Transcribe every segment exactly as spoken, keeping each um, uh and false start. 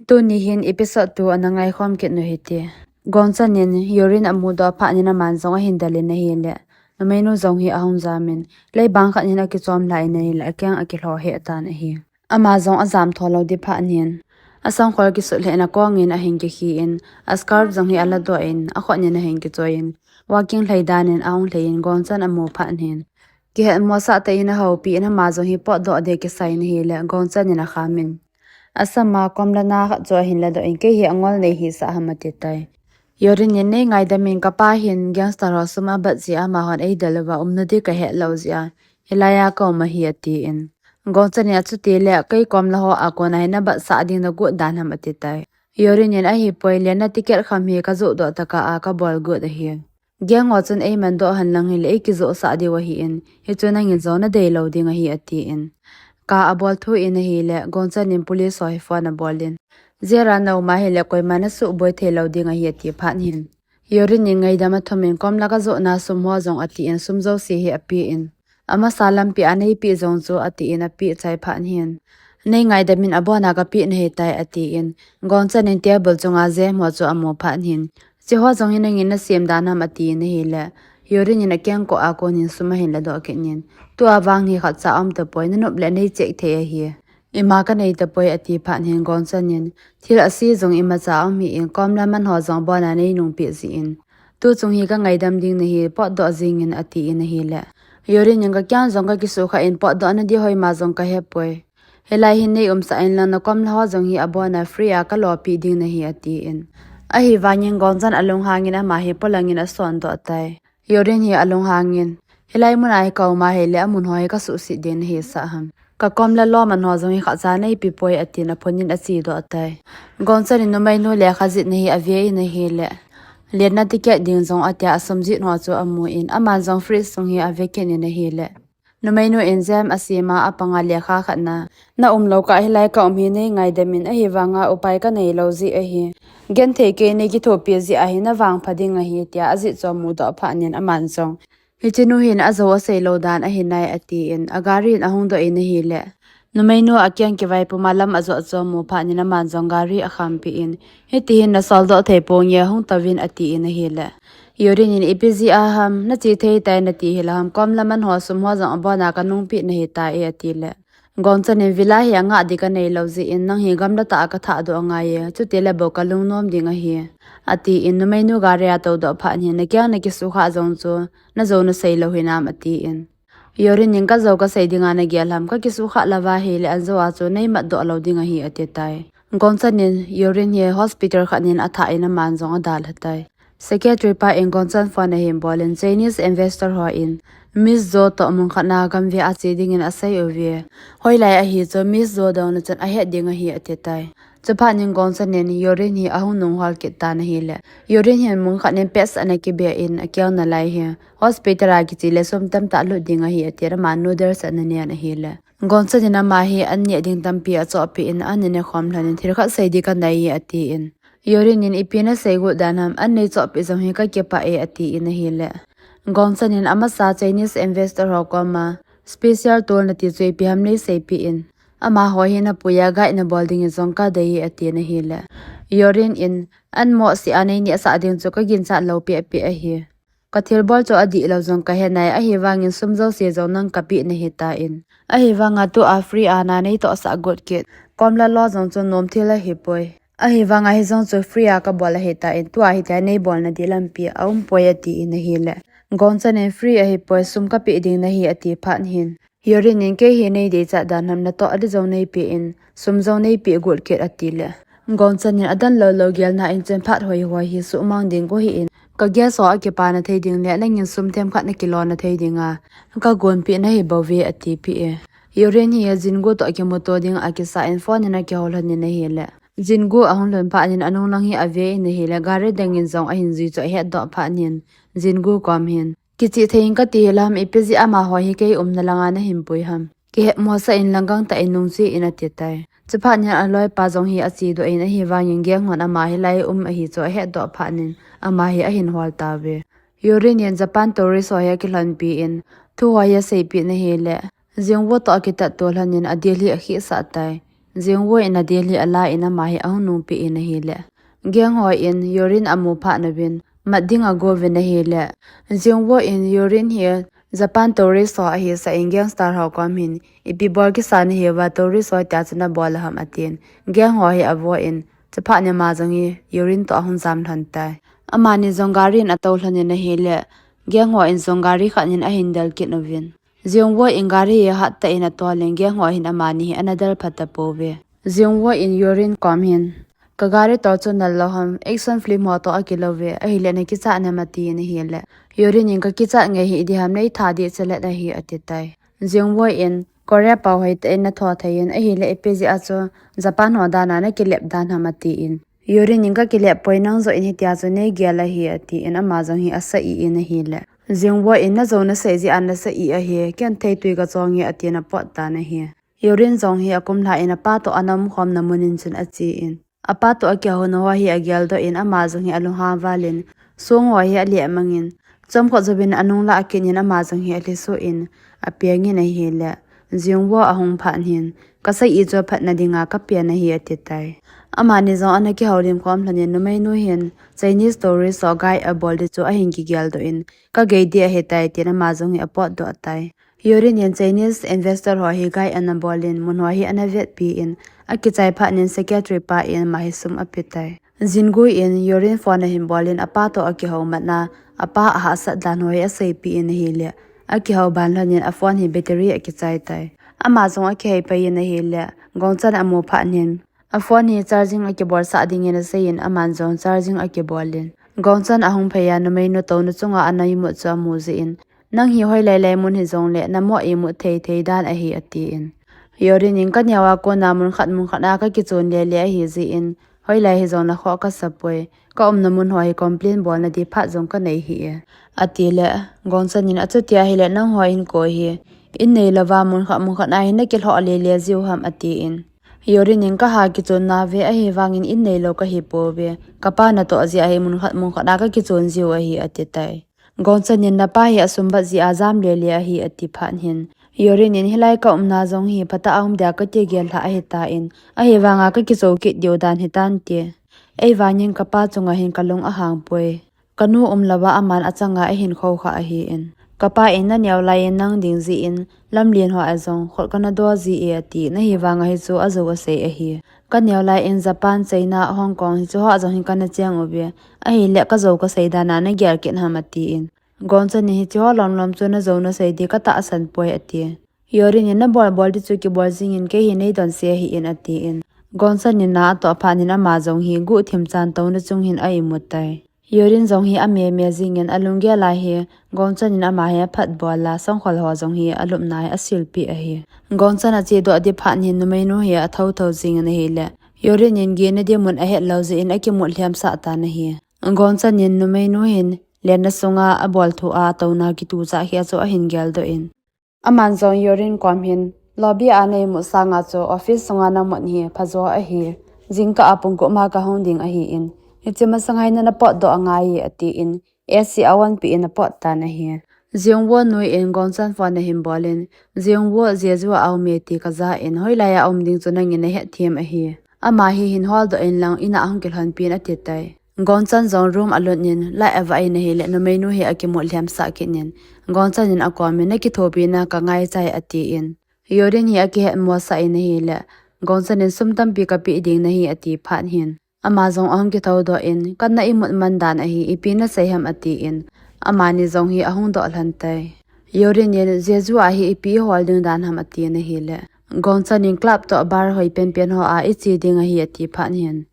Tuni hin episode two ana ngaikhom kit u hite. Gongchan in Yurin amudoh phat in aman jong ahin del in ahile, numeinu jong hi ahung jam in, leibang khat in akichom lai in ahile, akeng akilho hih tan ahi. Ama jong ajam tho lou ding phat in, asangkhol kisut lheh in akong in ahin kikhi in, ascarf jong hi aladoh in, akhut in ahin kichoi in, walking lhai dan in ahung lhai in Gongchan amu phat in, kihetmosah tah in ahoupi in, ama jong hi potdoh ding akisai in ahile, Gongchan in akham in, asama komla na khat chu ahin ladoh in, kei hi angol nei hisah ham ati tai. Yurin in, nei ngaidam in, kapa hin gangster ho sum abat jeh a amahon eidel uva umna ding kahet lou jeh a hilai a kaum ahi atin. Gongchan in, achuti le kei komla ho a kona hi nabatsah ding nagot dan ham ati tai. Yurin in, ahipoi, lenna ticket kham hi kajoh doh tah a kabol got ahi. Gang ho chun eiman doh henlang hile eikijoh sah diu ahin, hichu nangin jong nadei lou ding ahi atin. Ka abol thou in ahile, Gongchan in police ho hi phone abol in, jail a naum ahile koiman nasuhboi thei lou ding ahi ati phat in, Yurin in ngaidam athum in, komla kajoh na sum ho jong atin, sum jouse hi apen, amasa lampi a neipeh jong chu atin, apeh chai phat in, nei ngaidam in, abon a kapeh nahi tai atin, Gongchan in table chunga gem ho chu amu phat in, hiche ho jong hi nangin nasem dan ham atin ahile, Yurin in akengkoh a kon in sum ahin ladoh kit in, tua vang hi khatcha aum tapoi, nanop le nei check thei ahi. Ima kanei tapoi ati phat in Gongchan in, thil ase jong imacha aum hih in, komla man ho jong abon a neinungpeh jeh in, tuchung hi kangaidam ding nahi, potdoh jing in atin ahile, Yurin in, kakeng jong kakisukha in, potdoh nading hoima jong kahepoi. Hilai hin nei umsah inlang, nakomla ho jong hi abon a free a kalopi ding nahi atin. Ahivangin Gongchan alunghang in ama hi polang in asondoh tai. Yurin hi alunghang in, hilai mun a hi kaum ahile amun ho hi kasuhset ding nahisah ham. Kakomla lom man ho jong hi khatcha neipeh poi atin, aphun in achedoh tai. Gongchan in numeinu lekha jetna hi ave in ahile, lenna ticket ding jong atia asum jet ho chu amu in, aman jong fridge sung hi ave kit in ahile, numeinu in gem asem a apanga lekha khat na, naum lou kah hilai kaum hi nei ngaidam in, ahivanga upai kanei lou jeh ahi. Genthei kei nei kithopi jeh a hi navangpha ding ahi, tia ajet chu amudoh phat in aman jong, hichenu hin ajou asei lou dan ahi nai atin, agari in ahung doh in ahile, numeinu akeng kivai puma lam ajot chu amu phat in aman jong gari akhampi in, hiti hin nasoldoh thei ponge, hung touvin atin ahile, Yurin in, ipi jeh a ham, nache thei tai nati hilou ham, komla man ho sum ho jong abon a kanungpeh nahi tai atile, Gongchan in, villa hi angah ding kanei lou jeh in, nang hi gamla tah a kathahdoh angaiye, chutile bou kalungnom ding ahi, atin, numeinu gari a toudoh phat in, nakeng nakisukha jong chu najou nasei lou hinam atin. Yurin in, kajou kasei dinga nagel ham, kakisukha louva hile anjou a chu neimatdoh lou ding ahi ati tai. Gongchan in Yurin hi hospital khat in athah in aman jong adalha tai. Secretary pa in Gongchan phone ahin bol in, Chinese investor ho in Miss Jo toh mun khat na gamvei a che dingin asei uve. Hoilai ahi chu Miss Jo douna chun ahet ding ahi ati tai. Chuphat in Gongchan in Yurin hi ahung nunghol kit tan ahile, Yurin hin mun khat in pet sah na kibe in akeng nalai hi hospital a kiche le sum tamtah lut ding ahi atin, ama noodles ana nen ahile, Gongchan in ama hi an neh ding tampi achohpeh in an anekhom lhon in, thil khat sei ding kanei e atin. Yurin in, ipi nasei got dan ham, an neichohpeh jong hi kakipah e atin ahile, Gongchan in, amasa Chinese investor ho koma special tool nati chu ipi ham neiseipeh in, amaho hi napuiya guide nabol dingin jong kadei e atin ahile, Yurin in, an mohseh a neinehsah ding chu kaginchat lou pehpeh ahi. Kathilbol chu adihlou jong kahe nai, ahivangin sum jouse jong nang kapeh nahi tan. Ahivanga tua free a na neitohsah got kit komla lo jong chu nom thil ahipoi. Ahivanga hijong chu free a kabol ahitan, tua hitia neibolna ding lampi aumpoi atin ahile, Gongchan in, free ahipoi, sum kapeh ding nahi ati phat in, Yurin in, kei hi neideichat dan ham, natoh ding jong neipeh in, sum jong neipeh got kit atile, Gongchan in, adang lou lou gelna in chun phat hoihoi hi suhmang ding kahin, ka gas ho akipana thei ding le nangin sum themkhat nakilona thei dinga kagonpeh nahi bouve atipeh e. Yurin hi Jin-gu toh kimuto ding akisah in phone in akihou lhon in ahile, Jin-gu ahung lhun phat in anung lang hi ave in ahile, gari dang in jong ahin jui chu ahetdoh phat in, Jin-gu kom hin, kichih thei in kati hilou ham, ipi jeh a amaho hi kei umna langa nahin pui ham, kihetmosah in lang gangtah in nungche in ati tai. Chuphat in aloipa jong hi achedoh in, ahivangin gang hon ama hilai um ahi chu ahetdoh phat in ama hi ahin hol tauve. Yurin in Japan tourist ho hi akilhonpi in, thu ho hi aseipeh in ahile, Jin-gu toh akitatto lhon in adel hi akhehsah tai. Jingwoo in a deal hi ala in ama hi ahung nungpeh in ahile, gang ho in Yorin amu phat nauvin mat ding ago uvin ahile, Jingwoo in Yorin hi Japan tourist ho ahisah in gangster ho kom hin ipi bol kisa nahiuva tourist ho tia chu nabol ham atin, gang ho hi avo in, chuphat in ama jong hi Yorin toh ahung jam lhon tai. Amani jong gari in atou lhon in ahile, gang ho in jong gari khat in ahin del kit uvin. Jingwoo in gari hi hat tah in atol in gang ho hin amani hi ana del phat tapouve. Jingwoo in Yorin kom hin, ka gari toh chu nal lou ham, action film ho toh akilou ve, ahile nakichat nam atin ahile, Yorin in kakichat ngai hih ding ham, nei tha ding chelet ahi ati tai. Jingwoo in, Korea pao hoitah in natho thei in, ahile ipi jeh a chu Japan ho dan a nakilep dan ham atin. Yorin in kakilep poi, nang joh in hitia chu nei gel ahi atin, ama jong hi asa i in ahile, Jingwoo in najou nasei jeh a nasa i ahi, ken theitui kachong e atin apot tan ahi. Yorin jong hi akum lha in apa toh ana umkhomna mun in chun ache in, apa toh akihouna ho hi ageldoh in ama jong hi alunghang val in, song ho hi aleh mang in, chomkhat jouvin anung lah kit in ama jong hi alhisoh in apeng in ahile, Jingwoo ahung phat in, kasei i chu phatna dinga kapen ahi ati tai. Amani jong ana kihoulim khom lhon in numeinu hin Chinese tourist ho guide abol ding chu ahin kigeldoh in, kagei ding ahitai tin ama jong hi apotdoh tai. Yorin in Chinese investor ho hi guide ana bol in, mun ho hi ana vetpi in, akichai phat in secretary pa in ama hi sum ape tai. Jingwoo in Yorin phone ahin bol in apa toh akihou matna, apa ahahsat dan ho hi aseipeh in ahile, akihou ban lhon in aphone hi battery akichai tai. Ama jong akihei pai in ahile, Gongchan amu phat in, aphone hi charging akibolsah dingin asei in, aman jong charging akibol in, Gongchan ahung phei a numeinu touna chunga ana imut chu amu jeh in, nang hi hoilai lai mun hijongle namoh imut thei thei dan ahi atin. Yorin in kaneo a kona mun khat mun khat a kakichon lele ahi jeh in, hoilai hijongle khoh kasa poi, kaumna mun ho hi complain bolna ding phat jong kanei hih e, atile, Gongchan in achuti ahile nangho in koi hi, in neilouva mun khat mun khat a hi nakilhoh lele jiu ham atin. Yorin in kaha kichon nauve, ahivangin in neilou kahipouve, kapa natoh jeh a hi mun khat mun khat a kakichon jiu ahi ati tai. Gongchan in napa hi asumbat jeh a jam lele ahi ati phat in, Yorin in hilai kaumna jong hi phatah a um dia kakigel lhah ahitan, ahivanga kakichou kit diu dan hitante. Eivangin kapa chunga hin kalung ahang poi. Kanu umlouva aman achanga ahin khoukhah ahin, kapa in naneo lai in nang ding jeh in lamlen ho a jong khut kana do ji e atin, ahivanga hichu ajou asei ahi. Kaneo lai in Japan, China, Hong Kong hichu ho a jong hi kana cheng uve, ahile kajou kasei dan a nagel kit ham atin. Gongchan in hiche ho lomlom chu najou nasei ding katahsan poi ati. Yorin in nabol bol ding chu kibol jingin kei hi neidonse ahin atin. Gongchan in na atoh phat in ama jong hi guhthim chan touna chung hin a imut tai. Yorin jong hi ameme jingin alunggel a hi Gongchan in ama hi aphatbol a, songkhol ho jong hi alupna hi asilpeh ahi. Gongchan achedoh ding phat in numeinu hi athouthou jingin ahile, Yorin in gehna ding mun ahetlou jeh in akimut lhemsah tan ahi. Gongchan in numeinu hin lenna sunga abolthu a touna kituchah hi a chu ahin geldoh in, aman jong Yorin kom hin, lobby a na imut sanga chu office sunga namut hi phajo ahi. Jingkah a pung gup ma kahung ding ahin, hiche masanga hi nana potdoh angai e atin, AC a onpeh in apot tan ahi. Jingwoo nu in Gongchan phone ahin bol in, Jingwoo, Jeju a aume ti kaja in, hoilai a um ding chu nangin nahet them ahi. Ama hi hin holdoh inlang in a hung kilhonpin ati tai. Gongchan jong room alut in light avah in ahile, numeinu hi akimut lhemsah kit in, Gongchan in akom in, nakithopina kangaichai atin, Yorin hi akihetmosah in ahile, Gongchan in sum tampi kapeh ding nahi ati phat in, ama jong ahung kithoudoh in, kana imut man dan ahi, ipi nasei ham atin, amani jong hi ahung doh lhon tai. Yorin in, Jeju a hi ipi ihol ding dan ham atin ahile, Gongchan in club toh bar hoi penpen ho a iche ding ahi ati phat in,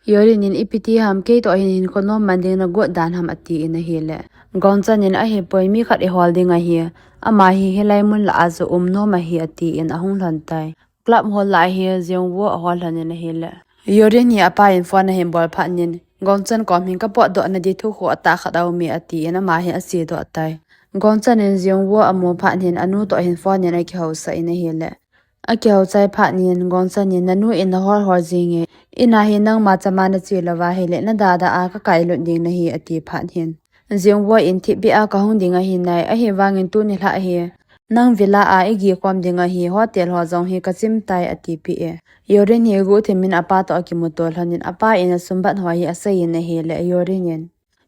Yorin in ipi ti ham, kei toh hin hinkho nom man ding nagot dan ham atin ahile, Gongchan in ahipoi, mi khat ihol ding ahi, ama hi hilai mun lah a chu um nom ahi atin ahung lhon tai. Club hol lah a hi Jingwoo ahol lhon in ahile, Yorin hi apa in phone ahin bol phat in, Gongchan kom hin kapotdoh na ding thu khu atah khat aume atin ama hi achedoh tai. Gongchan in Jingwoo amu phat in anu toh hin phone in akihousah in ahile, akihou chai phat in Gongchan in, nanu in nahol hol jinge, in a hi nangma chama nache louva ahile nadada a kakailut ding nahi ati phat in, Jingwoo in, thipbeh a kahung ding ahi nai, ahivangin tuni lhah hi Nang villa a i gi khom ding ahi, hotel ho jong hi ka chim tai, a tipi e. Yorin hi guh thimin apa toh a kimuto lhonin apa in a sum bat ho hi a seiyin ahile, Yorin in,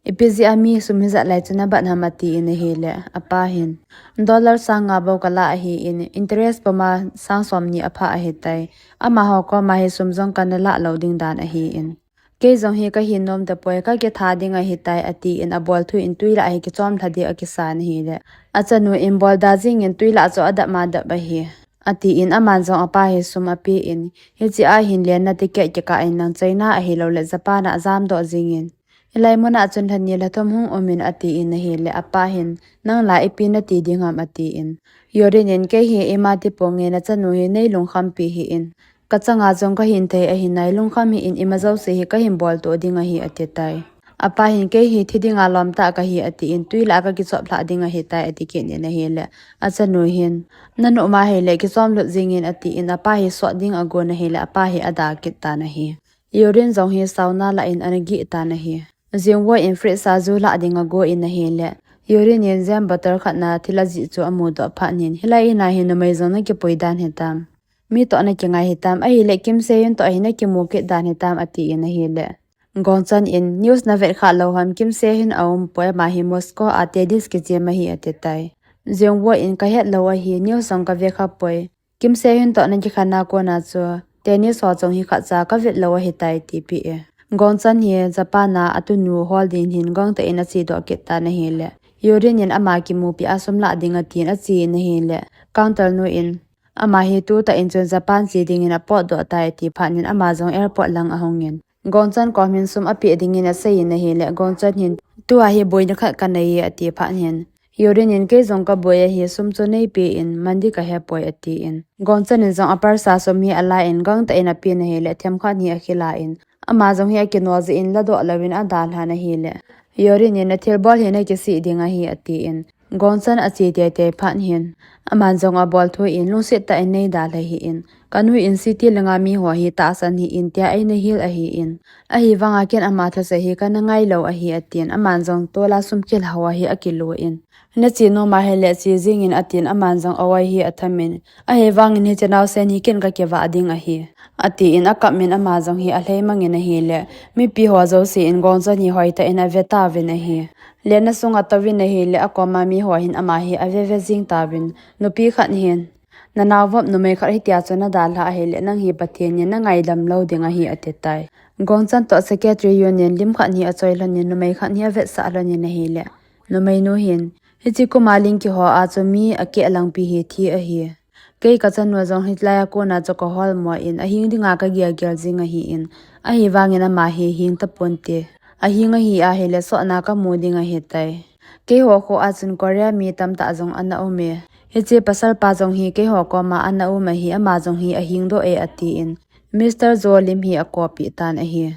ipi jeh a mi sum hijat lai chu na bat ham, a tin ahile, apa hin, dollar sang nga bou ka la ahi in, interest puma sang som ni a pha ahi tai. Amaho koma hi sum jong ka na la lou ding dan ahi in. Kei jong hi ka hin nom tapoi, ka kitha ding ahi tai, a tin a bol thu in tui lah hi kichom lha ding a kisan ahile. A chanu in bol da jingin tui lah chu a dap ma dap ahi. A tin aman jong apa hi sum a pe in, hiche a hin lenna ticket kikah in nang China ahilou le Japan a jam doh jingin. Hilai mun a chun lha ni lha thum hung um in a tin ahile apa hin, nang la ipi na ti ding ham a tin. Yorin in kei hi ima ti ponge na chanu hi nei lungkham pi hih in. Ka changa jong ka hin thei ahi nai lungkham hih in ima jouse hi ka hin bol to ding ahi a ti tai. Apa hin kei hi thi dinga lom tah ka hi a tin tui lah ka kichop lha ding ahi tai a ti kit in ahile. A chanu hin, na nu ma hile kichom lut jingin a tin apa hi sot ding a gon ahile apa hi a da kit tan ahi. Yorin jong hi sauna lah in ana gih tan ahi. Jingwo in fridge a ju lah ding a go in ahile. Yorin in jam bottle khat na thil a jih chu a mudoh phat in hilai in a hi numei jong na kipui dan hitam. Mi toh na kingai hitam, ahile Kim Se Hyun toh hi na kimu kit dan hitam a tin ahile. Gong Chan in, news na vet kha lou ham, Kim Se Hyun a um poi, ama hi Moscow a tennis kichem ahi a ti tai. Jingwo in ka het lou ahi, news jong ka ve kha poi. Kim Se Hyun toh na kikhen a kona chu, tennis ho jong hi khat cha ka vet lou ahi tai tipi e. Gong Chan hi Japan a a tunu hol din hin gong tah in a che doh kit tan ahile. Yorin in ama kimupi a sum lah ding a tin a che in ahile. Counter nu in, ama hi tu tah in chun Japan che dingin a potdoh tai ti phat in ama jong airport lang a hung in. Gong Chan kom hin sum a pe dingin a seiyin ahile, Gong Chan hin, tua hi boina khat ka nei e a ti phat in. Yorin in kei jong ka boi ahi, sum chu nei pe in, man di ka he poi a tin. Gong Chan in jong a purse a sum hi a la in, gong tah in a pen ahile, themkhat hi a khel in. Ama jong hi a kinol jeh in la doh lou in a dalhan ahile. Yorin in na thilbol hi na kisih ding ahi a tin. Gong Chan a che teitei phat in, aman jong a bol thu in lungset tah in nei dalha hih in, ka nu in city langa mi ho hi tahsan hih in tia ei na hil ahi in, ahivanga ken ama thusei hi ka na ngai lou ahi a tin, aman jong tola sum kila ho hi a kilo in, na che nom ahile che jingin a tin, aman jong a oi hi a tham in, ahivangin hiche naosen hi ken ka kivah ding ahi, a tin a kap in ama jong hi a lhei mang in ahile, mipi ho jouse in Gong Chan hi hoi tah in a ve tauvin ahi. Lenna sunga touvin ahile a koma mi ho hin ama hi a ve ve jing tauvin, nupi khat hin, na nao vop numei khat hitia chu na dalha ahile nang hi Pathen in na ngaidam lou ding ahi a ti tai. Gong Chan toh Secretary Yoon in lim khat hi a choi lhon in numei khat hi a vetsah lhon in ahile, numei nu hin, hiche kuma ling kiho a chu mi a keh lang pi hi thi ahi. Kei ka chanu jong hilai a kona chu ka hol mo in, a hing dinga ka gel gel jing ahi in, ahivangin ama hi hing tapon te. A hing ahi ahile sotna ka mu ding ahi tai. Keiho kho a chun Korea mi tamtah jong ana um e. Hiche pasal pa jong hi keiho koma ana um ahi, ama jong hi a hing doh e a tin, Mister Jo lim hi a kopeh tan ahi.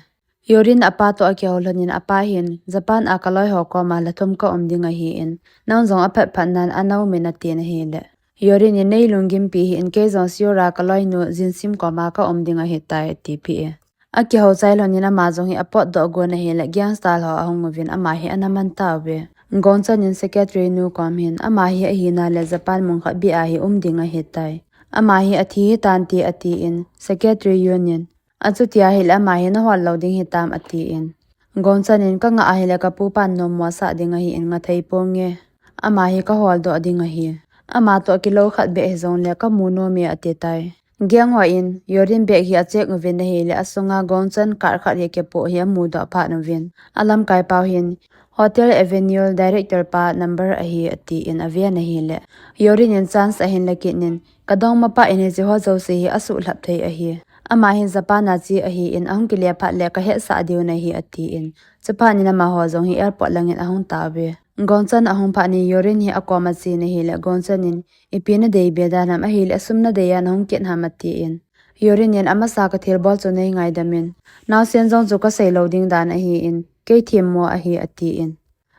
Yorin apa toh a kihou lhon in apa hin, Japan a ka loi ho koma lha thum ka um ding ahi in, nang jong a phat phat nan ana um in a tin ahile. Yorin in nei lunggim pi hih in kei jong Seoul a ka loi nu Jin Sim koma ka um ding ahi tai a tipi e. A kihou chai lhon in ama jong hi a potdoh gon ahile gangster ho a hung uvin ama hi ana man tauve. Gong Chan in secretary nu kom hin ama hi ahi nale Japan mun khat beh a hi um ding ahi tai. Ama hi a thi hitan ti a tin, secretary Yoon in, a chuti ahile ama hi na hol lou ding hitam a tin. Gong Chan in ka ngah ahile ka pupan nom mo sah ding ahi in nga thei ponge. Ama hi ka holdoh ding ahi. Ama toh kilou khat beh hijongle ka mu nom e a ti tai. Gang ho in Yorin bag hi a check uvin ahile a sunga Gong Chan card khat hi kipoh hi a mudoh phat uvin. A lamkai pau hin Hotel Avenue director pa number ahi a tin a ven ahile. Yorin in chance a hin la kit in, ka dongma pa in hiche ho jouse hi a suhlhap thei ahi. Ama hi Japan a che ahi in a hung kile phat le ka hetsah diu nahi a tin. Chuphat in amaho jong hi airport lang in a hung tauve. Gong Chan a hung phat in Yorin hi a koma che in ahile Gong Chan in, ipi na dei be dan ham ahile a sum na dei a na hung kit ham a tin. Yorin in amasa ka thilbol chu nei ngaidam in. Naosen jong chu ka sei lou ding dan ahi in, kei themmo ahi a tin.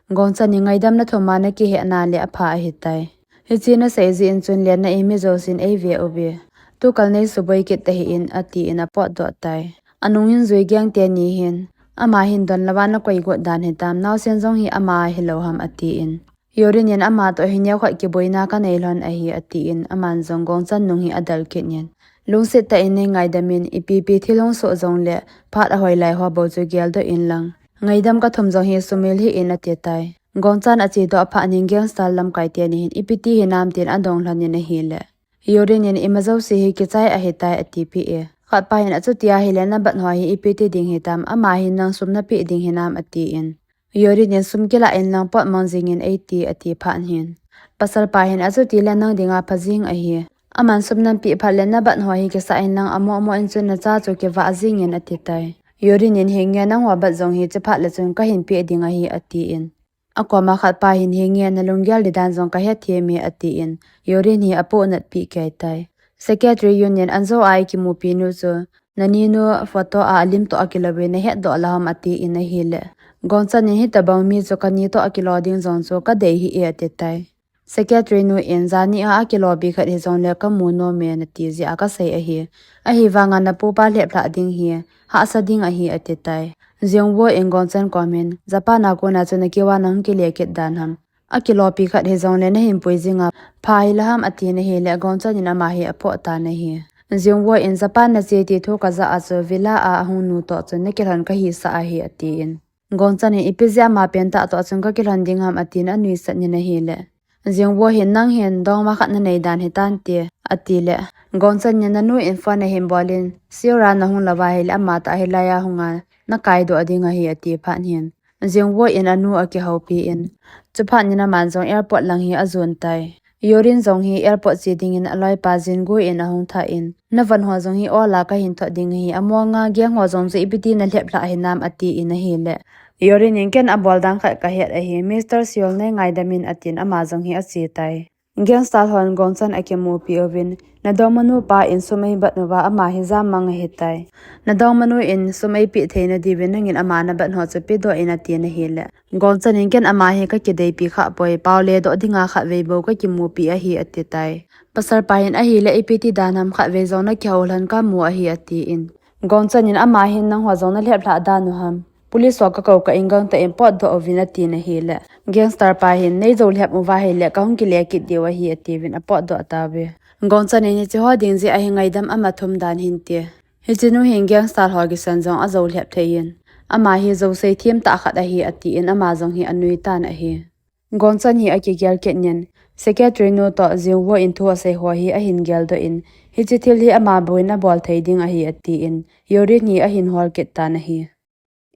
Gong Chan in ngaidamna thuma na kihe nale a pha ahi tai. Hiche na sei jeh in chun lenna in mi jousen ei ve uve. Tukal nei suboi kit tahih in a tin a potdoh tai. A nung in jui gang teni hin, ama hin don lou a na koi got dan hitam, naosen jong hi ama hilou ham a tin. Yorin in ama toh hi neokhat kiboina kanei lhon ahi atin, aman jong Gongchan nung hi adel kit in, lungset tah in nei ngaidam in, ipi pi thil hung soh jongle phat ahoilai ho bou chu geldoh in lang, ngaidam kathum jong hi sumil hih in ati tai. Gongchan achedoh phat in gangster lamkai teni hin ipi ti hinam tin adong lhon in ahile, Yorin in ima jouse hi kichai ahitai atipeh e. Khatpa hin achuti ahile nabat ho hi ipi ti ding hitam, ama hin nang sum napeh ding hinam atin, Yorin in sum kilah in lang pot mang jing in eiti ati phat in, pasalpa hin achuti le nang dinga pha jing ahi. Aman sum napeh phat le nabat ho hi kisah in lang amo amo in chun nacha chu kivah jing in ati tai. Yorin in hinge nangho bat jong hi chuphat le chun kahin peh ding ahi atin, akoma khatpa hin hinge nalunggel di dan jong kahet thei me atin, Yorin hi apohnat peh kei tai. Secretary Yun in anjo a ikimupi nu chu nani nu photo a alim toh akilo ve nahet doh lou ham atin ahile, Gongchan in hitabang mi chu kani toh akilo ding jong chu kadei hih e ati tai. Secretary nu in jani a akilopi khat hijongle kamu nom e nati jeh a kasei ahi. Ahivanga napupa lheplhah ding hi hahsa ding ahi ati tai. Jingwoo in Gongchan kom hin, Japan a kona chu nakiuva nahung kile kit dan ham, akilopi khat hijongle nahin pui jinga pha hilou ham atin ahile, Gongchan in ama hi apoh tan ahi. Jingwoo in Japan nache ti thu kajah a chu villa a ahung nu toh chun nakilhon kahisah ahi atin, Gongchan in ipi jeh a ama pentah toh chun kakilhon ding ham atin anuisat in ahile, Jingwoo hin nang hin dongma khat nanei dan hitante atile, Gongchan in nanu in phone ahin bol in, Seoul a nahung lou va ahile ama tah hilai a hunga nakaidoh ding ahi ati phat in, Jingwoo in anu akihoupi in, chuphat in aman jong airport lang hi ajon tai. Yorin jong hi airport che dingin aloipa Jingwoo in ahung thah in, navon ho jong hi ol a kahin thot ding ahi, amonga gang ho jong chu ipi ti nalheplhah hinam atin ahile, Yorin in ken abol dan khat kahet ahi, Mister Seol nei ngaidam in atin ama jong hi ache tai. Gangster hon Gongchan akimupi uvin, nadongmanu pa in sum eibat uva ama hi jammang ahitai. Nadongmanu in sum eipeh theina diuvin nangin ama nabat ho chu pedoh in atin ahile, Gongchan in ken ama hi kakideipi khah poi, paole doh dinga khatvei bou kakimupi ahi ati tai. Pasalpa hin ahile ipi ti dan ham khatvei jong nakihou lhon kamu ahi atin, Gongchan in ama hin nangho jong nalheplhah dan u ham, police ho kakou kah in gangtah in potdoh uvin atin ahile, gangster pa hin neijou lhep uva ahile kahung kile kit diu ahi atiuvin apotdoh tauve. Gongchan in hiche ho ding jeh a hi ngaidam ama thum dan hinte. Hiche nu hin gangster ho kisan jong ajou lhep thei in, ama hi jousei themtah khat ahi atin ama jong hi anui tan ahi. Gongchan hi akigel kit in, secretary nu toh Jingwoo in thu asei ho hi ahin geldoh in, hiche thil hi ama bou in abol thei ding ahi atin, Yorin hi ahin hol kit tan ahi.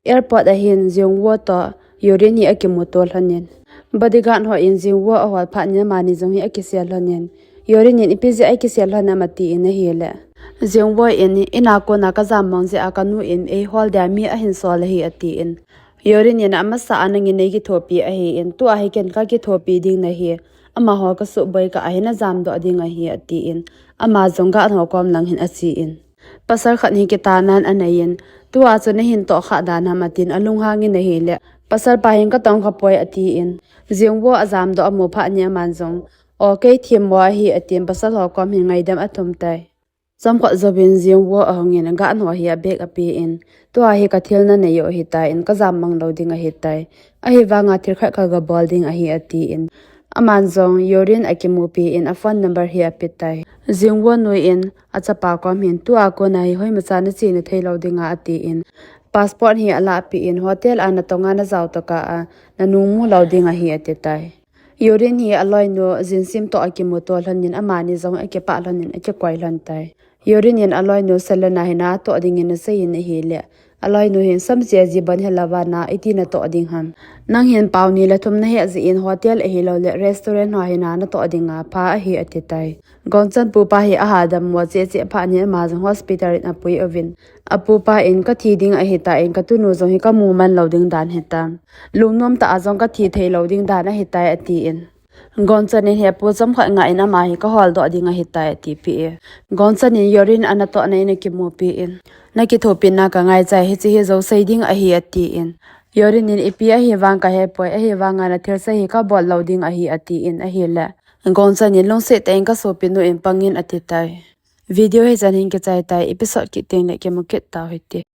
Airport a hin Jingwoo toh Yorin hi akimuto lhon in, bodyguard ho in Jingwoo ahol phat in amani jong hi akisel lhon in, Yorin in ipi jeh a ikisel lhon ham atin ahile, Jingwoo in, in a kona kajammang jeh a kanu in eihol dia mi ahin sol ahi atin, Yorin in amasa a nangin neikithopi ahin, tua hi ken kakithopi ding nahi, amaho kasuhboi kah a hi najamdoh ding ahi atin, ama jong guard ho kom lang hin achen, pasal khat hi kitanan anei in, tua chu nahin tohkhah dan ham atin alunghang in ahile, pasalpa hin katongkha poi atin, Jingwoo ajamdoh amu phat in aman jong, o kei themmo ahi atin pasal ho kom hin ngaidam athum tai. Chomkhat jouvin Jingwoo ahung in guard ho hi abag apen, tua hi kathil nanei u ahitan kajammang lou ding ahitai. Ahivanga thil khat kagabol ding ahi atin, aman jong Yorin akimupi in aphone number hi apetai. Jingwoo nu in achapa kom hin tua kona hi hoimacha nachena theilou dinga atin, passport hi alahpeh in hotel a natonga najao tokah a nanung mu lou ding ahi atitai. Yorin hi aloinu Jinsim toh akimuto lhon in amani jong akipah lhon in akikoi lhon tai. Yorin in aloinu salon a hin atoh dingin asei in ahile, aloinu hin samchia jibon hilouva na iti natoh ding ham. Nang hin pao ni le thum nahet jeh in hotel ahiloule restaurant ho hi natoh dinga pha ahi atitai. Gongchan pupa hi ahadammo cheh cheh phat in ama jong hospital in apui uvin, apupa in kathi ding ahitan katunu jong hi kamu man lou ding dan hitam, lungnom tah a jong kathi theilou ding dan ahitai atin, Gongchan in hi apu chomkhat ngah in ama hi kaholdoh ding ahitai atipeh e. Gongchan in Yorin anatohna in akimupi in, nakithopina kangaichai, hiche hi jousei ding ahi atin, Yorin in ipi ahivang kahepoi, ahivanga nathilse hi kabol lou ding ahi atin ahile, Gongchan in lungset tah in kasopinu in pangin atitai. Video hichan hin kichai tai, episode kit tengle kimu kit tau hite.